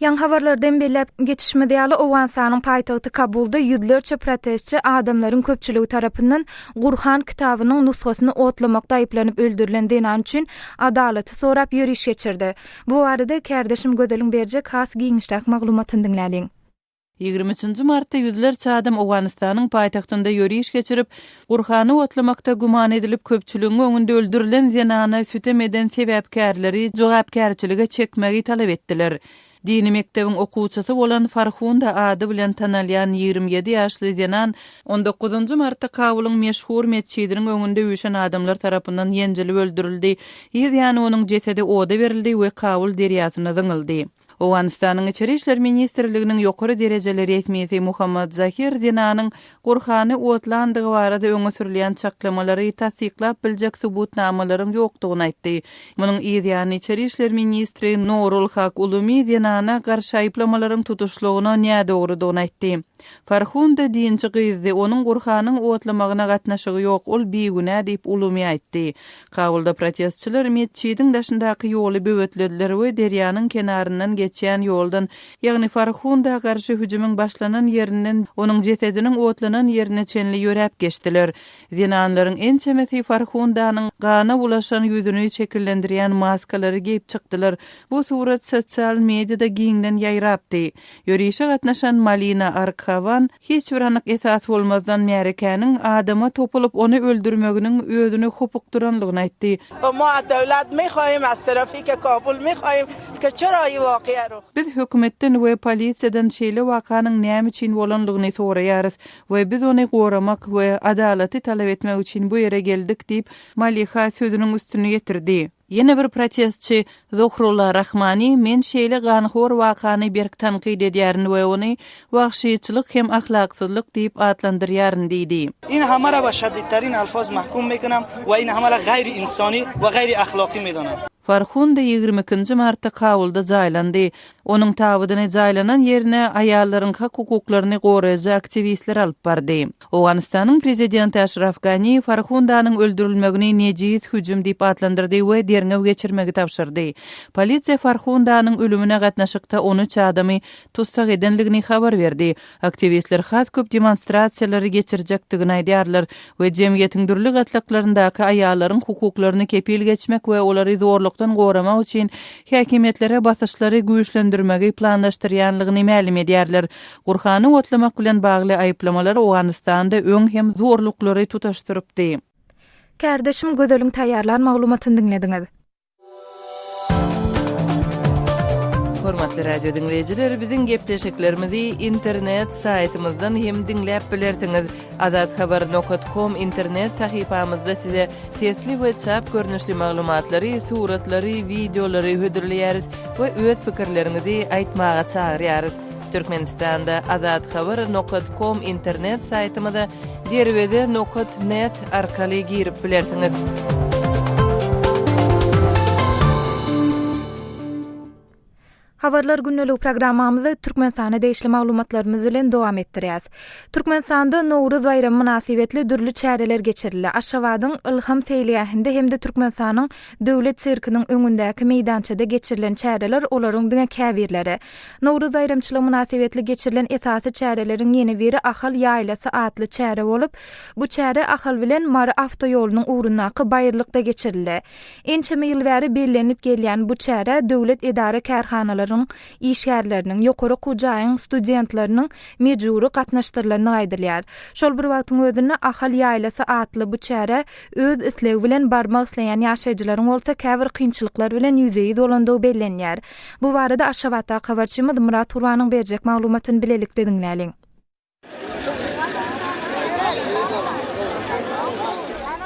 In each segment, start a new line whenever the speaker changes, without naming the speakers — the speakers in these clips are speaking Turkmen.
Ýaňy habarlardan belläp geçişimiz ýaly, Owganystanyň paýtagty Kabulda ýüzlerçe protestçi adamlaryň köpçüligi tarapyndan Gurhan kitabynyň nusgasyny otlamakda aýyplanyp öldürilen zenan üçin adalaty sorap ýöriş geçirdi. Bu barada kärdeşim Gözeliň berjek has giňişräk maglumatyny diňläliň.
Ýigrimi üçünji martda ýüzlerçe adam Owganystanyň paýtagtynda ýöriş geçirip, Gurhany otlamakda güman edilip köpçüligiň öňünde öldürilen zenana sütem eden sebäpkärleri jogapkärçilige çekmegi talap etdiler. Dini mekdebiň okuwçysy bolan Farhunda ady bilen tanalýan 27 ýaşly zenan on dokuzynjy martda Kabulyň meşhur metjidiniň öňünde üýşen adamlar tarapyndan ýenjilip öldürildi. Yz ýany onuň jesedi oda berildi we Kabul derýasyna zyňyldy. Owganystanyň Içeri işler ministrliginiň ýokary derejeli resmisi Muhammad Zahir zenanyň Gurhany otlandygy barada öňe sürülýän çaklamalary tassyklap biljek subutnamalaryň ýokdugyny aýtdy. Munuň yz ýany içeri işler ministri Nurul Hak Ulumi zenana garşy aýyplamalaryň tutuşlygyna nädogrudygyny aýtdy. Farhunda dinçi gyzdy, onuň Gurhanyň otlamagyna gatnaşygy ýok, ol bigünä diýip Ulumi aýtdy. Kabulda protestçiler metjidiň daşyndaky ýoly böwetlediler we derýanyň kenaryndan geçýän ýoldan, ýagny Farhunda garşy hüjümiň başlanan ýerinden onuň jesediniň otlanan ýerine çenli ýöräp geçdiler. Zenanlaryň ençemesi Farhundanyň gana bulaşan ýüzüni şekillendirýän maskalary geýip çykdylar. Bu surat sosial mediada giňden ýaýrapdy. Ýörişe gatnaşan Malina Arkhawan hiç bir anyk esas bolmazdan märekäniň adama topulyp ony öldürmeginiň özüni hopukdyranlygyny aýtdy. Biz hökümetden we polisiýadan şeýle wakanyň näme üçin bolanlygyny soraýarys we biz ony goramak we adalaty talap etmek üçin bu ýere geldik diýip, Maliha sözüniň üstüni ýetirdi. Ýene bir protestçi Zohrulla Rahmani Men şeýle ganhor wakany berk tankyt edýärin we ony wagşyçylyk hem ahlaksyzlyk diýip atlandyrýaryn diýdi.
In hama ra ba şadidtarin alfaz mahkum mekonam we in hama ra gaýri insani we gaýri ahlaky medonam.
Farhunda 22-nji martda Kabulda jaýlandy. Onuň tabydyny jaýlanan ýerine aýallaryň hak-hukuklaryny goraýjy aktiwistler alyp bardy. Owganystanyň prezidenti Aşraf Gani Farhundanyň öldürilmegini nejis hüjüm diýip atlandyrdy we derňew geçirmegi tabşyrdy. Polisiýa Farhundanyň ölümine gatnaşykda on üç adamy tussag edendigini habar berdi. Aktiwistler has köp demonstrasiýalary geçirjekdigini aýdýarlar we jemgyýetiň dürli gatlaklaryndaky aýallaryň hukuklaryny kepil geçmek we olary zorlukdan goramak üçin häkimiýetlere basyşlary güýçlendirmegi planlaşdyrýanlygyny mälim edýärler. Gurhany otlamak bilen bagly aýyplamalar Owganystanda öň hem zorluklary tutaşdyrypdy.
Kärdeşim Gözeliň taýýarlan maglumatyny diňlediňiz.
Hormatly radio diňleýjiler, biziň gepleşiklerimizi internet saýtymyzdan hem diňläp bilersiňiz. Azathabar nokat kom internet sahypamyzda size sesli we çap görnüşli maglumatlary, suratlary, wideolary hödürleýäris we öz pikirleriňizi aýtmaga çagyrýarys. Türkmenistanda Azathabar nokat kom internet saýtymyza derweze nokat net arkaly girip bilersiňiz.
Habarlar gündeligi programmamyzy Türkmenistana degişli maglumatlarymyz bilen dowam etdirýäs. Türkmenistanda Nowruz baýramy mynasybetli dürli çäreler geçirildi. Aşgabadyň Ylham seýilgähinde hem-de Türkmenistanyň Döwlet sirkiniň öňündäki meýdançada geçirilen çäreler olaryň diňe käbirleri. Nowruz baýramçylygy mynasybetli geçirilen esasy çäreleriň ýene biri Ahal ýaýlasy atly çäre bolup, bu çäre Ahal bilen Mary awtoýolunyň ugrundaky baýyrlykda geçirildi. Ençeme ýyl bäri bellenilip gelýän bu çärä döwlet edara-kärhanalarynyň işgärleriniň, ýokary okuw jaýyň studentleriniň mejbury gatnaşdyrylandygy aýdylýar. Şol bir wagtyň özünde Ahal ýaýlasy atly bu çärä öz islegi bilen barmak isleýän ýaşaýjylaryň bolsa käbir kynçylyklar bilen ýüzbe-ýüz bolandygy bellenýär. Bu barada Aşgabatdaky habarçymyz Myrat Gurbanyň berjek maglumatyny bilelikde diňläliň.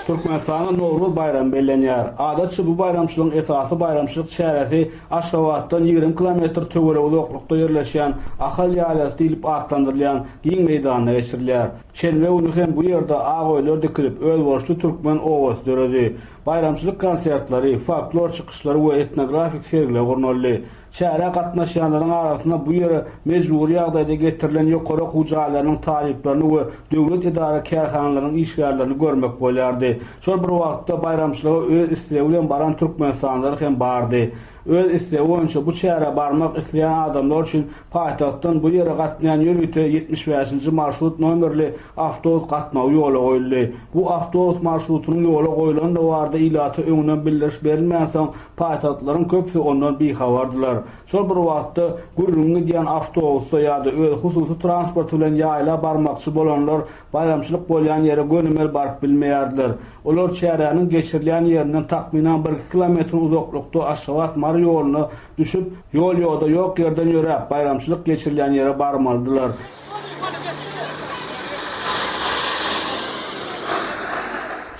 Türkmenistanda Nowruz baýramy bellenýär. Adatça bu baýramçylygyň esasy baýramçylyk çäresi Aşgabatdan 20 kilometr töweregi uzaklykda ýerleşýän Ahal ýaýlasy diýlip atlandyrylýan giň meýdanda geçirilýär. Şenbe güni hem bu ýerde ak öýler dikilip, özboluşly türkmen obasy döredi. Baýramçylyk konsertleri, folklor çykyşlary we etnografik sergiler gurnaldy. Çärä gatnaşýanlaryň arasynda bu ýere mejbury ýagdaýda getirilen ýokary okuw jaýlarynyň talyplaryny we döwlet edara-kärhanalarynyň işgärlerini görmek bolýardy. Şol bir wagtda, baýramçylyga öz islegi bilen baran türkmenistanlylar hem bardy. Öz islegi boýunça bu çärä barmak isleýän adamlar üçin paýtagtdan bu ýere gatnaýan ýörite 75-nji marşrut nomerli awtobus gatnawy ýola goýuldy. Bu awtobus marşrutynyň ýola goýlandygy barada ilata öňünden bildiriş berilmänsoň, paýtagtlylaryň köpüsi ondan bihabardylar. Şol bir wagtda, gürrüňi gidýän awtobusda ýa-da öz hususy transporty bilen ýaýla barmakçy bolanlar baýramçylyk bolýan ýere gönümel baryp bilmeýärdiler. Olar çäräniň geçirilýän ýerinden takmynan birki kilometr uzaklykda Aşgabat-Mary ýoluna düşüp, ýol-ýoda ýok ýerden ýöräp, baýramçylyk geçirilýän ýere barmalydylar.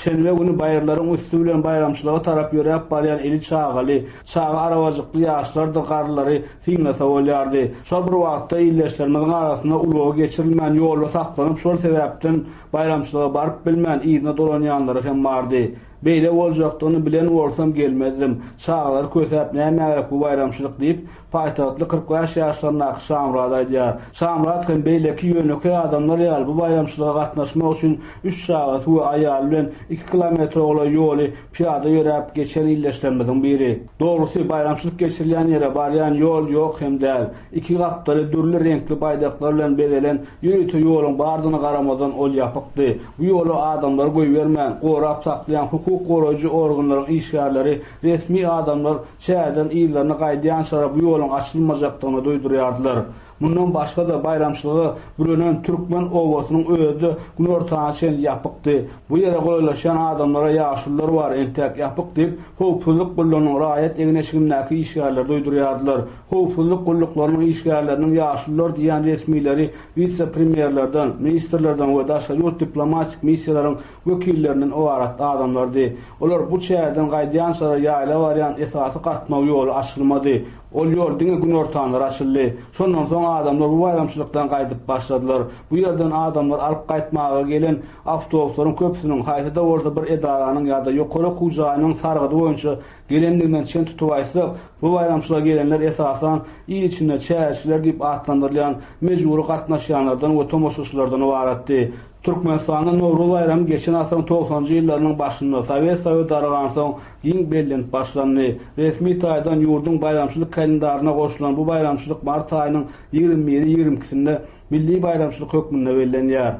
Şenbe güni baýyrlaryň üsti bilen baýramçylyga tarap ýöräp barýan eli çagaly, çaga arabajykly ýaşlardyr garrylary synlasa bolýardy. Şol bir wagtda ildeşlerimiziň arasynda ulagy geçirilmän ýolda saklanyp, şol sebäpden baýramçylyga baryp bilmän yzyna dolanýanlary hem bardy. Beýle boljakdygyny bilen bolsam gelmezdim. Çagalary kösäp nämä gerek bu baýramçylyk diýip, paýtagtly 45 ýaşlaryndaky Şamyrat aýdýar. Şamyrat hem beýleki ýönekeý adamlar ýaly bu baýramçylyga gatnaşmak üçin üç çagasy we aýaly bilen iki kilometre golaý ýoly pyýada ýöräp geçen ildeşlerimiziň biri. Dogrusy, baýramçylyk geçirilýän ýere barýan ýol ýok hem däl. Iki gapdaly dürli reňkli baýdaklar bilen bezelen ýörite ýoluň bardygyna garamazdan ol ýapykdy. Bu ýola adamlary goýbermän, gorap saklaýan hukuk goraýjy organlaryň işgärleri, resmi adamlar çäreden yzlaryna gaýdýançalar bu ýoluň açylmajakdygyny duýdurýardylar. Mundan başga-da, baýramçylyga bürenen türkmen obasynyň özi-de günortana çenli ýapykdy. Bu ýere golaýlaşýan adamlara ýaşulular bar, entäk ýapyk diýip, howpsuzlyk gullugynyň raýat egin-eşigindäki işgärleri duýdurýardylar. Howpsuzlyk gulluklarynyň işgärleriniň ýaşulular diýýän resmileri wise-premýerlerden, ministrlerden we daşary ýurt diplomatik missiýalaryň wekillerinden ybarat adamlardy. Olar bu çäreden gaýdýançalar ýaýla barýan esasy gatnaw ýoly açylmady. Ol ýol diňe günortanlar açyldy. Şondan soň adamlar bu baýramçylykdan gaýdyp başladylar. Bu ýerden adamlary alyp gaýtmaga gelen awtobuslaryň köpüsiniň haýsy-da bolsa bir edaranyň ýa-da ýokary okuw jaýynyň sargydy boýunça gelendiginden çen tutup aýtsak, bu baýramçylyga gelenler esasan il içinde çäreçiler diýip atlandyrylýan mejbury gatnaşýanlardan we tomaşaçylardan ybaratdy. Türkmenistanda Nowruz baýramy geçen asyryň togsanjy ýyllarynyň başynda, Sowet Soýuzy dargansoň, giň bellenip başlandy. Resmi taýdan ýurduň baýramçylyk kalendaryna goşulan bu baýramçylyk mart aýynyň ýigrimi biri-ýigrimi ikisinde milli baýramçylyk hökmünde bellenýär.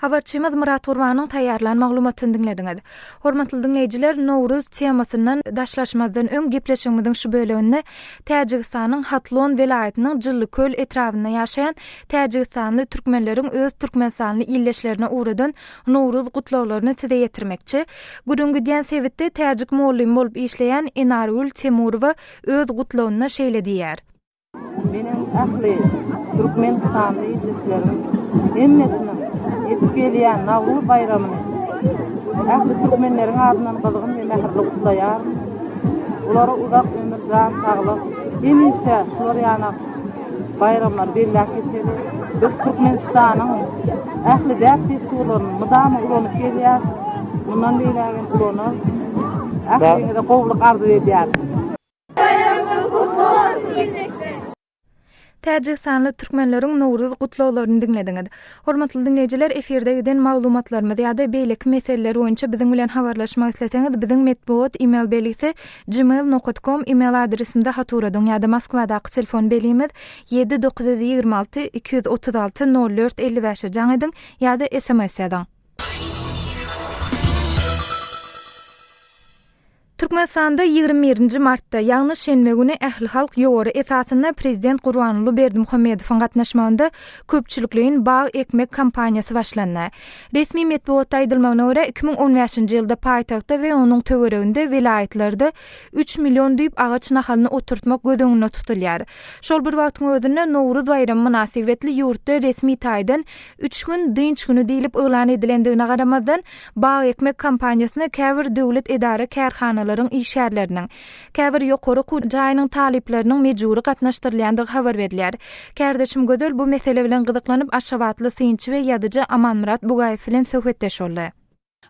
Habarçymyz Myrat Gurbanyň taýýarlan maglumatyny diňlediňiz. Hormatly diňleýjiler, Nowruz temasyndan daşlaşmazdan öň gepleşigimiziň şu böleginde Täjigistanyň Hatlon welaýatynyň Jyllyköl etrabynda ýaşaýan täjigistanly türkmenleriň öz türkmenistanly ildeşlerine ugradan Nowruz gutlaglaryny size ýetirmekçi. Gürrüň gidýän sebitde täjik mugallymy bolup işleýän Enargül Temurowa öz gutlagynda şeýle diýýär.
Meniň ähli türkmenistanly ildeşleriň hemmesiniň ýetip gelýän Nowruz baýramyny ähli türkmenleriň adyndan gyzgyn we mähirli gutlaýaryn. Olara uzak ömür, jan saglyk, hemişe şular ýaly baýramlary belläp geçeli. Biz Türkmenistanyň ähli däp-dessurlaryny mydama ulanyp gelýäris. Mundan beýlägem ulanarys. Ähliňize gowulyk arzuw edýäris.
Baýramyňyz gutly bolsun ildeşler!
Täjigistanly türkmenleriň Nowruz gutlaglaryny diňlediňiz. Hormatly diňleýjiler, efirde giden maglumatlarymyz ýa-da beýleki meseleler boýunça biziň bilen habarlaşmak isleseňiz, biziň metbugat email belgisi gmail nokat kom email adresimde hat ugradyň ýa-da Moskwadaky telefon belgimiz 7 926 236 04 55-e jaň ediň ýa-da sms ýazyň. Türkmenistanda 21 nji martda, ýagny şenbe güni ählihalk ýowary esasynda prezident Gurbanguly Berdimuhamedowyň gatnaşmagynda köpçülikleýin bag ekmek kampaniýasy başlandy. Resmi metbugatda aýdylmagyna görä, 2015-nji ýylda paýtagtda we onuň töwereginde, welaýatlarda üç million düýp agaç nahalyny oturtmak göz öňünde tutulýar. Şol bir wagtyň özünde, Nowruz baýramy mynasybetli ýurtda resmi taýdan üç gün dynç güni diýlip yglan edilendigine garamazdan, Bag ekmek kampaniýasyna käbir döwlet edara-kärhanalaryň işgärleriniň, käbir ýokary okuw jaýynyň talyplarynyň mejbury gatnaşdyrylýandygy habar berilýär. Kärdeşim Gözel bu mesele bilen gyzyklanyp, aşgabatly synçy we ýazyjy Amanmyrat Bugaýew bilen söhbetdeş boldy.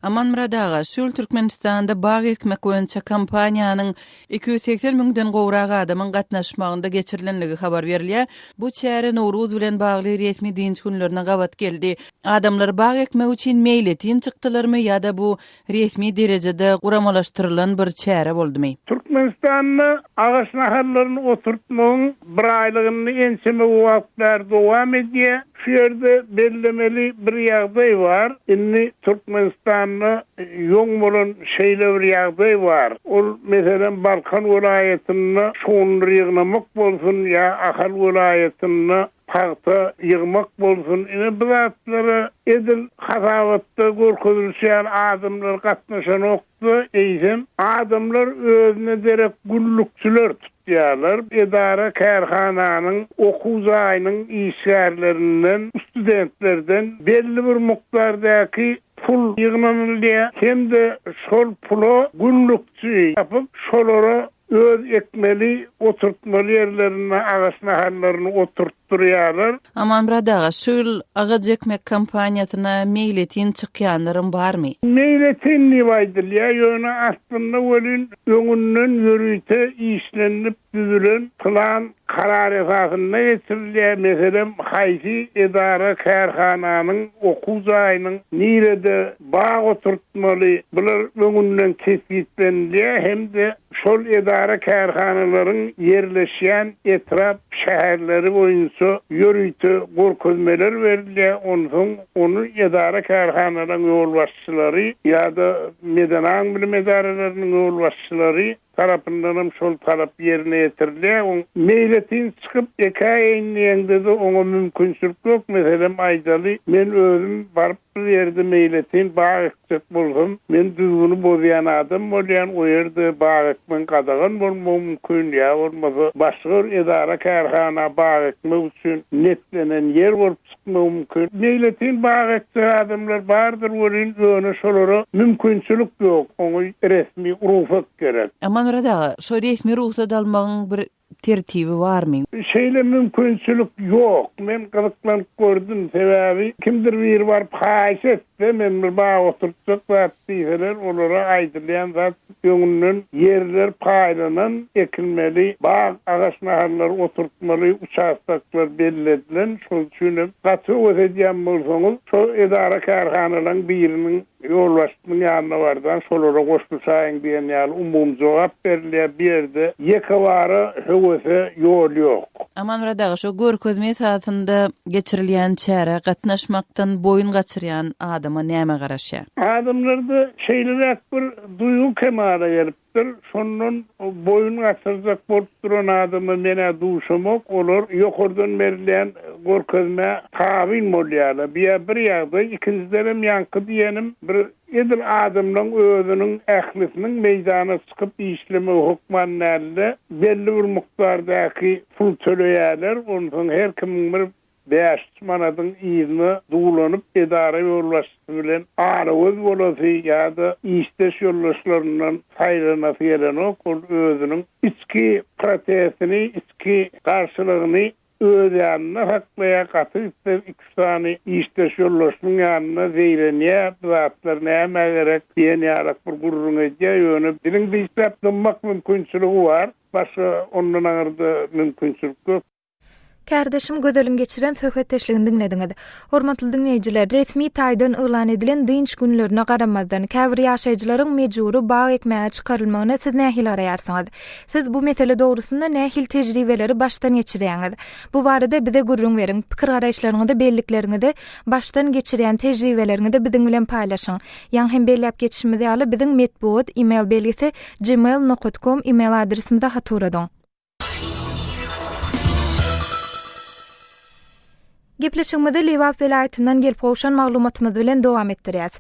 Amanmyrat aga, şu ýyl Türkmenistanda bag ekmek boýunça kampaniýanyň 280 müňden gowrak adamyň gatnaşmagynda geçirilendigi habar berilýär. Bu çäre Nowruz bilen bagly resmi dynç günlerine gabat geldi. Adamlar bag ekmek üçin meýletin çykdylarmy ýa-da bu resmi derejede guramalaşdyrylan bir çäre boldumy?
Türkmenistanda agaç nahallaryny oturtmagyň biraýlygyny ençeme wagt bäri dowam edýär. Şu ýerde bellemeli bir ýagdaý bar. Indi Türkmenistanda ýoň bolan şeýle bir ýagdaý bar. Ol, meselem, Balkan welaýatynda şugundyr ýygnamak bolsun ýa Ahal welaýatynda pagta ýygmak bolsun, ine bu zatlara edil hasabatda görkezilişi ýaly adamlar gatnaşanok-da, eýsem, adamlar özüne derek gullukçylar tutýarlar. Edara-kärhananyň, okuw jaýynyň işgärlerinden, studentlerden belli bir mukdardaky pul ýygnanylýar hem-de şol pula gullukçy tapyp, şolara Öz ekmeli, oturtmaly ýerlerinde agaç nahallaryny oturtdyrýarlar.
Amanmyrat aga, şu ýyl agaç ekmek kampaniýasyna meýletin çykýanlaram barmy?
Meýletin diýip aýdylýar, ýöne aslynda welin öňünden ýörite işlenilip düzülen plan, karar esasynda geçirilýär. Meselem, haýsy edara-kärhananyň, okuw jaýynyň nirede bag oturtmaly, bular öňünden kesgitlenilýär hem-de şol edara-kärhanalaryň ýerleşýän etrap, şäherleri boýunça ýörite görkezmeler berilýär, onsoň ony edara-kärhanalaryň ýolbaşçylary ýa-da medeni aň-bilim edaralarynyň ýolbaşçylary tarapyndanam şol talap ýerine ýetirilýär. Oň meýletin çykyp ekäýeýin diýeňde-de oňa mümkinçilik ýok. Meselem aýdaly, men özüm baryp bir ýerde meýletin bag ekjek bolsam, men düzgüni bozýan adam bolýan, o ýerde bag ekmegiň gadagan bolmagy mümkin, ýa bolmasa başga bir edara-kärhana bag ekmek üçin netlenen ýer bolup çykmagy mümkin. Meýletin bag ekjek adamlar bardyr welin, ýöne şolara mümkinçilik ýok, oňa resmi rugsat gerek.
Amanmyrat aga, şo resmi rugsat almagyň bir tertibi barmy?
Şeýle mümkinçilik ýok. Men gyzyklanyp gördüm. Sebäbi kimdir biri baryp haýyş etse, men bir bag oturtjak zat diýseler, olara aýdylýan zat öňünden ýerler paýlanan, ekilmeli bag, agaç nahallary oturtmaly uçastoklar belli edilen. Şol üçin hem gaty höwes edýän bolsaňyz, şo edara-kärhanalaryň biriniň Ýolbaşçynyň ýanyna barsaň, şolara goşulyşaýyň diýen ýaly umumy jogap berilýär. Bu ýerde ýekebara höwese ýol ýok.
Amanmyrat aga, şo görkezme esasynda geçirilýän çärä gatnaşmakdan boýun gaçyrýan adama näme garaşýar?
Adamlarda şeýleräk bir duýgy kemala gelip Dur, şondan boýun gaçyrjak bolup duran adama men-ä duşamok, olar ýokardan berilýän görkezmä tabyn bolýarlar. Bu-ýa bir ýagdaý, ikinjidenem ýaňky diýenim bir edil adamlaň özüniň ählisiniň meýdana çykyp işlemegi hökman däl-de, belli bir mukdardaky pul töleýärler, onsoň her kimiň bir Bäşüç manadyň yzyna duwlanyp edara ýolbaşçysy bilen aragöz bolasy ýa-da işdeş ýoldaşlaryndan saýlanasy gelenok, ol özüniň içki protestini, içki garşylygyny öz ýanynda saklaýar, gaty gitse iküç sany işdeş ýoldaşynyň ýanynda zeýrenýär, bu zatlar nämä gerek diýen ýalak bir gürrüň edýär, ýöne diliň dişläp dymmak mümkinçiligi bar, başga ondan aňyrda mümkinçilik ýok.
Kärdeşim Gözeliň geçiren söhbetdeşligini diňlediňiz. Hormatly diňleýjiler, resmi taýdan yglan edilen dynç günlerine garamazdan, käbir ýaşaýjylaryň mejbury bag ekmäge çykarylmagyna siz nähili garaýarsyňyz? Siz bu mesele dogrusynda nähili tejribeleri başdan geçirýäňiz? Bu barada bize gürrüň beriň, pikir-garaýyşlaryňyzy, bellikleriňizi, başdan geçirýän tejribeleriňizi biziň bilen paýlaşyň. Ýaňy hem belläp geçişimiz ýaly, biziň metbugat e-mail belgisi gmail nokat kom e-mail adresimize hat ugradyň. Gepleşigimizi Lebap welaýatyndan gelip gowşan maglumatymyz bilen dowam etdirýäs.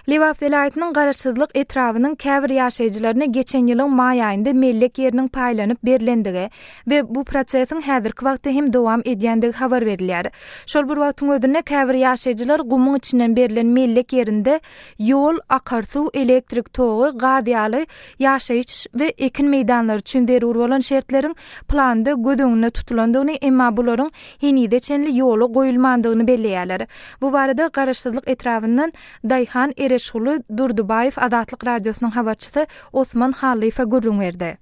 Lebap welaýatynyň Garaşsyzlyk etrabynyň käbir ýaşaýjylaryna geçen ýylyň maý aýynda mellek ýeriniň paýlanyp berlendigi we bu prosesiň häzirki wagtda hem dowam edýändigi habar berilýär. Şol bir wagtyň özünde käbir ýaşaýjylar gumuň içinden berlen mellek ýerinde ýol, akar suw, elektrik togy, gaz ýaly ýaşaýyş we ekin meýdanlary üçin zerur bolan şertleriň planda göz öňünde tutulandygyny, emma bularyň henize çenli ýola goýulmadygyny. goýulmandygyny belleýärler. Bu barada Garaşsyzlyk etrabyndan daýhan Ereşguly Durdybaýew Azatlyk Radiosynyň habarçysy Osman Hallyýewe gürrüň berdi.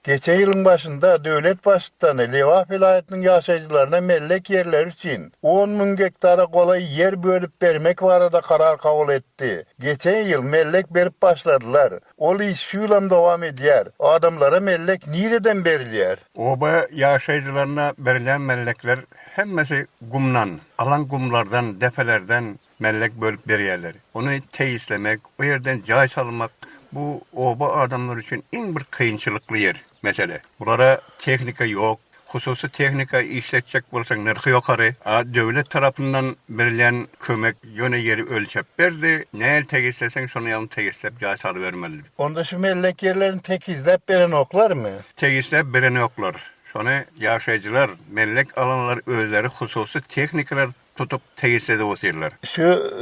Geçen ýylyň başynda döwlet Baştutany Lebap welaýatynyň ýaşaýjylaryna mellek ýerleri üçin 10 müň gektara golaý ýer bölüp bermek barada karar kabul etdi. Geçen ýyl mellek berip başladylar. Ol iş şu ýylam dowam edýär. Adamlara mellek nireden berilýär?
Oba ýaşaýjylaryna berilýän mellekler hemmesi gumdan, alan gumlardan, depelerden mellek bölüp berýärler. Ony teýislemek, o ýerden jaý salmak bu oba adamlary üçin iň bir kynçylykly ýer, mesele. Bulara tehnika ýok. Hususy tehnika işletjek bolsaň nyrhy ýokary. A döwlet tarapyndan berilýän kömek ýöne ýeri ölçäp berdi, nähili tegisleseň şonuň ýaly tegisläp jaý salybermeli.
Onda şu mellek ýerlerini tekizläp berenoklarmy?
Tegisläp berenoklar. Şony ýaşaýjylar, mellek alanlar özleri hususy tehnikalar tutup tegisledip otyrlar.
Şu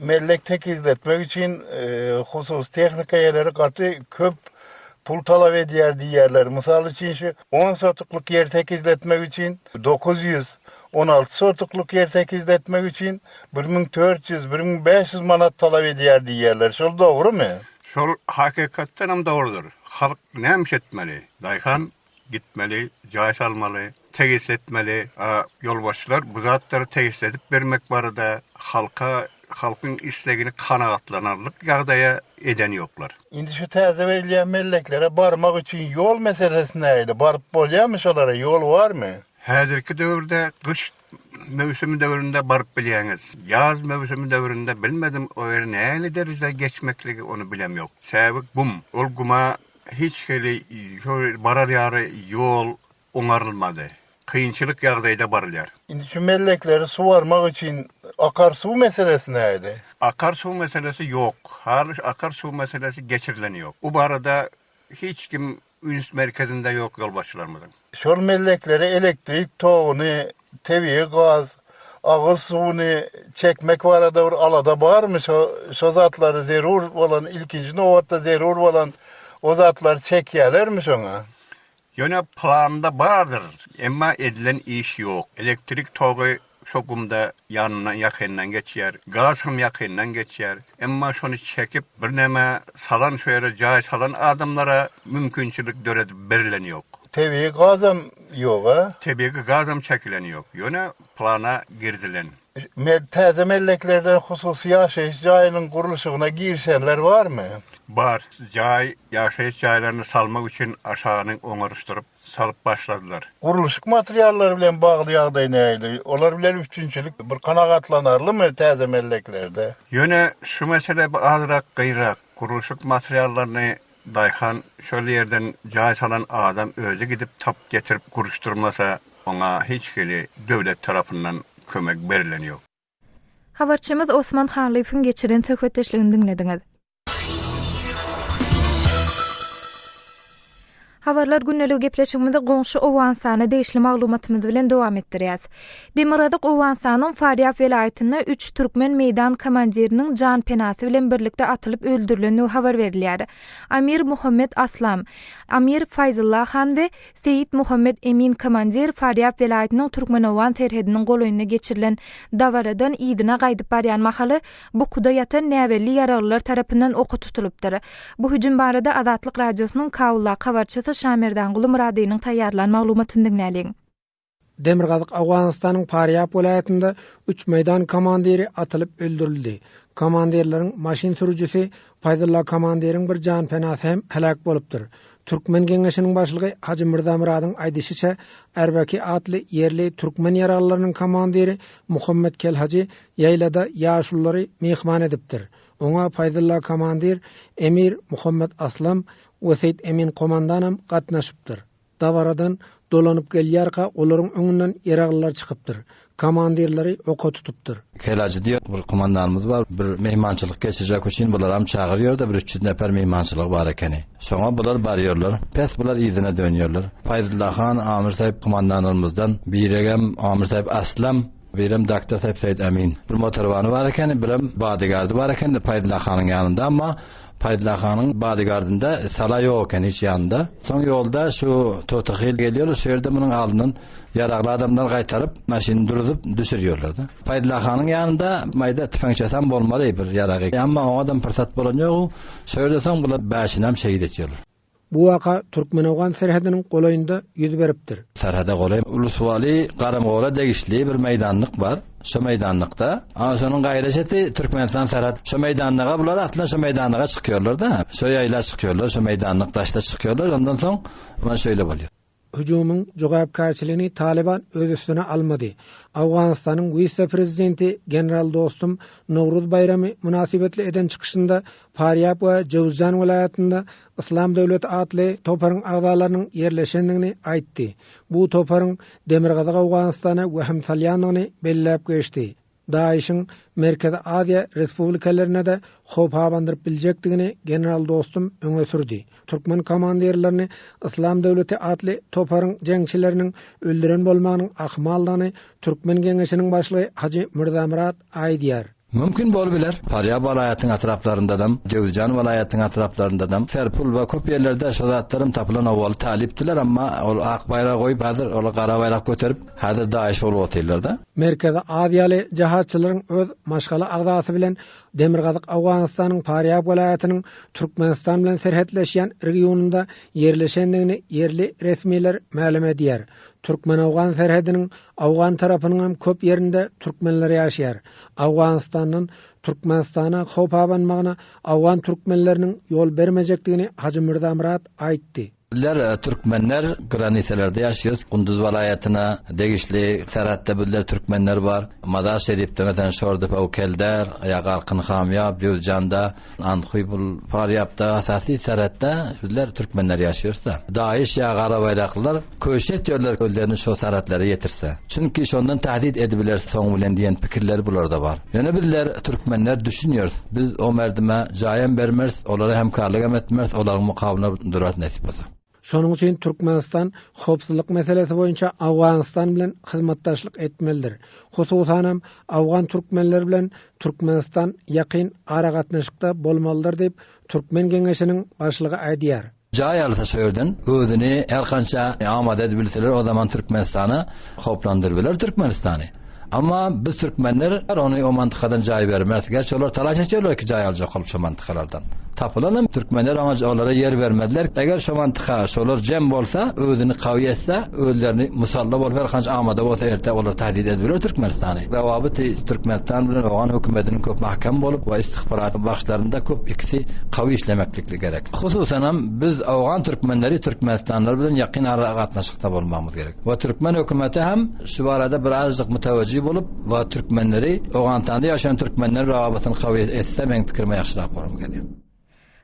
mellek tekizletmek üçin hususy tehnika eýeleri gaty köp pul talap edýär diýýärler. Mysal üçin şu on sotyklyk ýeri tekizletmek üçin 900, 16 sotyklyk ýeri tekizletmek üçin 1400, 1500 manat talap edýär diýýärler. Şol dogrumy?
Şol hakykatdanam dogrudyr. Halk näme iş etmeli? Daýhan Gitmeli, jaý salmaly, tegisletmeli. A ýolbaşçylar bu zatlary tegisledip bermek barada halka, halkyň islegini kanagatlanarlyk ýagdaýa eden ýoklar.
Indi şu täze berilýän melleklere barmak üçin ýol meselesi nähili? Baryp bolýarmy şolara, ýol barmy?
Häzirki döwürde gyş möwsümi döwründe baryp bilýäňiz. Ýaz möwsümi döwründe bilmedim o ýeri nähili derejede geçmekligi ony bilem ýok. Sebäbi gum. Ol guma Hiç hili şo barar ýaly ýol oňarylmady. Kynçylyk ýagdaýda barylýar.
Indi şu mellekleri suwarmak üçin akar suw meselesi nähili?
Akar suw meselesi ýok. Haly şu akar suw meselesi geçirileni ýok. Bu barada hiç kim üns merkezinde ýok ýolbaşçylarymyzyň.
Şol melleklere elektrik toguny, tebigy gaz, agyz suwuny çekmek barada bir alada barmy? Şo şo zatlary zerur bolan, ilkinji nobatda zerur bolan o zatlary çekýälermi şoňa?
Ýöne planda bardyr, emma edilen iş ýok. Elektrik togy Şo gumda ýanyndan ýakyndan geçýär. Gaz hem ýakyndan geçýär. Emma şony çekip, birneme salan şo ýere jaý salan adamlara mümkinçilik döredip berileni ýok.
Tebigy gazam ýog-a?
Tebigy gazam çekileni ýok. Ýöne plana girizilen.
Täze melleklerden hususy ýaşaýyş jaýynyň gurluşygyna girişenler barmy?
Bar. Jaý, ýaşaýyş jaýlaryny salmak üçin aşagyny oňaryşdyryp, salyp başladylar.
Gurluşyk materiallary bilen bagly ýagdaý nähili? Olar bilen üpjünçilik bir kanagatlanarlymy täze melleklerde?
Ýöne şu mesele bir azrak gyrak. Gurluşyk materiallaryny daýhan şol ýerden jaý salan adam özi gidip tapyp getirip guruşdyrmasa oňa hiç hili döwlet tarapyndan kömek berileni ýok.
Habarçymyz Osman Hallyýewiň geçiren söhbetdeşligini diňlediňiz. Habarlar gündeligi gepleşigimizi goňşy Owganystana degişli maglumatymyz bilen dowam etdirýäs. Demirgazyk Owganystanyň Farýab welaýatynda üç türkmen meýdan komandiriniň janpenasy bilen birlikde atylyp öldürilendigi habar berilýär. Amir Muhammet Aslam, Amir Faýzullah han we Seýit Muhammet Emin komandir Farýab welaýatynyň türkmen-owgan serhediniň golaýynda geçirilen dabaradan yzyna gaýdyp barýan mahaly bukuda ýatan näbelli ýaraglylar tarapyndan oka tutulypdyr. Bu hüjüm barada Azatlyk Radiosynyň Kabuldaky habarçysy Şamerdanguly Myradynyň taýýarlan maglumatyny diňläliň.
Demirgazyk Owganystanyň Farýab welaýatynda üç meýdan komandiri atylyp öldürildi. Komandirleriň maşyn sürüjisi Faýzulla komandiriň bir janpenasy hem heläk bolupdyr. Türkmen geňeşiniň başlygy Hajy Mürzamyradyň aýdyşyça, Ärbeki atly ýerli türkmen ýaraglylarynyň komandiri Muhammet Kelhajy ýaýlada ýaşululary myhman edipdir. Oňa Faýzulla komandir, emir Muhammet Aslam we Seýit Emin komandanam gatnaşypdyr. Dabaradan dolanyp gelýärka olaryň öňünden ýaraglylar çykypdyr. Komandirleri oka tutupdyr.
Kelajy diýen bir komandanymyz bar. Bir myhmançylyk geçirjek üçin bularam çagyrýar-da, bir 300 neper myhmançylygy bar ekeni. Şoňa bular barýarlar. Pes bular yzyna dönýärler. Faýzulla han Amir saýyp komandanlarymyzdan biregem Amir saýyp Aslam, birem doktor saýyp Seýit Emin. Bir motorwany bar ekeni, birem bodygardy bar ekeni Faýzulla hanyň ýanynda, emma. Paýdylla hanyň bodigardynda Sala ýok eken hiç ýanynda. Soň ýolda şu Totahyl gelýärler, şu ýerde munuň alnyndan ýaragly adamlar gaýtaryp, maşyny duruzyp düşürýärler-de. Paýdylla hanyň ýanynda maýda tüpeňçesem bolmaly bir ýaragy. Emma oňadam pursat bolan ýok. Şu ýerde soň bular bäşinem şehit etýärler.
Bu waka türkmen-owgan serhediniň golaýynda ýüz beripdir.
Serhede golaý Uluswaly Garamgola degişli bir meýdanlyk bar. Şo meýdanlykda, a şonuň gaýra çeti Türkmenistan serhet. Şo meýdanlyga bular aslynda şo meýdanlyga çykýarlar-da. Şo ýaýla çykýarlar, şo meýdanlyk daşda çykýarlar. Ondan soň mana şeýle bolýar.
Hüjümiň jogapkärçiligini Talyban öz üstüne almady. Owganystanyň wise-prezidenti general Dostum Nowruz baýramy mynasybetli eden çykyşynda Farýab we Jöwüzjan welaýatynda Yslam döwleti atly toparyň agzalarynyň ýerleşendigini aýtdy. Bu toparyň Demirgazyk Owganystana wehim salýandygyny belläp geçdi. DAIŞ-iň Merkezi Aziýa respublikalarynada howp abandyryp biljekdigini general Dostum öňe sürdi. Türkmen komandirlerini Yslam döwleti atly toparyň jeňçileriniň öldüren bolmagynyň ahmaldygyny Türkmen geňeşiniň başlygy Hajy Mürzamyrat aýdýar.
Mümkin bolubiler. Farýab welaýatynyň etraplaryndanam, Jöwüzjan welaýatynyň etraplaryndanam, Serpul we köp ýerlerde şo zatlaram tapylan owaly talypdylar, emma ol ak baýragy goýup häzir olar gara baýrak göterip häzir DAIŞ bolup otyrlar-da.
Merkezi aziýaly jahatçylaryň öz maşgala agzasy bilen Demirgazyk Owganystanyň Farýab welaýatynyň Türkmenistan bilen serhetleşýän regionynda ýerleşendigini ýerli resmiler mälim edýär. Türkmen-owgan serhediniň owgan tarapynyňam köp ýerinde türkmenler ýaşaýar. Owganystandan Türkmenistana howp abanmagyna owgan türkmenleriniň ýol bermejekdigini Hajy Mürzamyrat aýtdy.
Bizler türkmenler granisalarda ýaşaýarys. Gunduz welaýatyna degişli serhetde bizler türkmenler bar. Mazar Şerifde meselem Şordepe Kelder ýa Garkyn Hamýap, Jöwzjanda, Andhuý bul Farýapda asasy serhetde bizler türkmenler ýaşaýarys-da. Daeş ýa garabaýraklylar köşi etýärler özlerini şo serhetlere ýetirse. Çünki şondan tähdit edibileris soň bilen diýen pikirleri bularda bar. Ýöne bizler türkmenler düşünýäris. Biz o merdime jaýam bermeris, olara hemkarlygam etmeris, olaryň mukabylyna durarys nesip bolsa.
Şonuň üçin Türkmenistan howpsuzlyk meselesi boýunça Owganystan bilen hyzmatdaşlyk etmelidir. Hususanam, owgan türkmenleri bilen Türkmenistan ýakyn aragatnaşykda bolmalydyr diýip, Türkmen geňeşiniň başlygy aýdýar.
Jaý alsa şo ýerden özüni her kança amada edip bilseler o zaman Türkmenistana hoplandyryp biler Türkmenistany. Amma biz türkmenler ony o mantykadan jaý bermeris. Gerçi olar talaş etýärler ki jaý aljak bolup şo mantykalardan. Tapylanam türkmenler oňa olara ýer bermezler. Eger şo mantyka şolar jem bolsa özüni kawy etse özlerini musalla bolup her kança amada bolsa erte olar tahdit edip biler Türkmenistany. Rowabyty Türkmenistan bilen owgan hökümetiniň köp mahkem bolup we istihbarat başlarynda köp ikisi kawy işlemeklikli gerek. Hususanam biz owgan türkmenleri türkmenistanlylar bilen ýakyn aragatnaşykda bolmagymyz gerek. We türkmen hökümeti hem şu barada bir azajyk mütewejji bolup we türkmenleri Owganystanda ýaşaýan türkmenler rowabytyny kabul etse meň pikirime ýagşyrak bolarmy gelýär.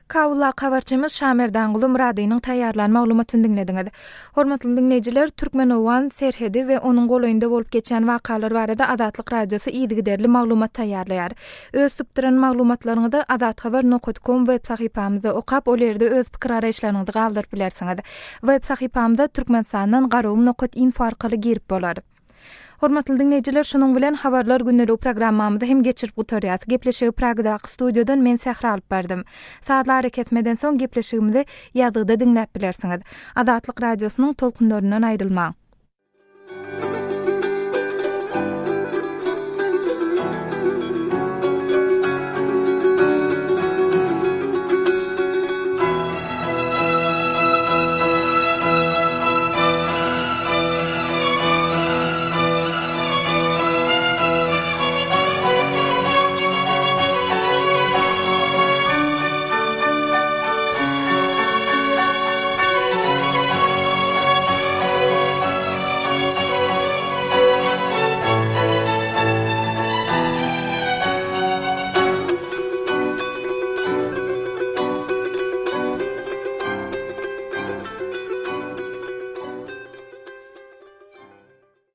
Kabuldaky habarçymyz Şamerdanguly Myradynyň taýýarlan maglumatyny diňlediňiz. Hormatly diňleýjiler, türkmen-owgan serhedi we onuň golaýynda bolup geçýän wakalar barada Azatlyk Radiosy yzygiderli maglumat taýýarlaýar. Öz sypdyran maglumatlaryňyzy azathabar nokat kom web sahypamyzda okap, ol ýerde öz pikir-garaýyşlaryňyzy galdyryp bilersiňiz. Web sahypamyza Türkmenistandan garagum nokat info arkaly girip bolar. Hormatly diňleýjiler, şunuň bilen Habarlar gündeligi programmamyzy hem geçirip gutarýas. Gepleşigi Pragadaky studiýadan men Sähra alyp bardym. Sazly arakesmeden soň gepleşigimizi ýazgyda diňläp bilersiňiz. Azatlyk Radiosynyň tolkunlaryndan aýrylmaň.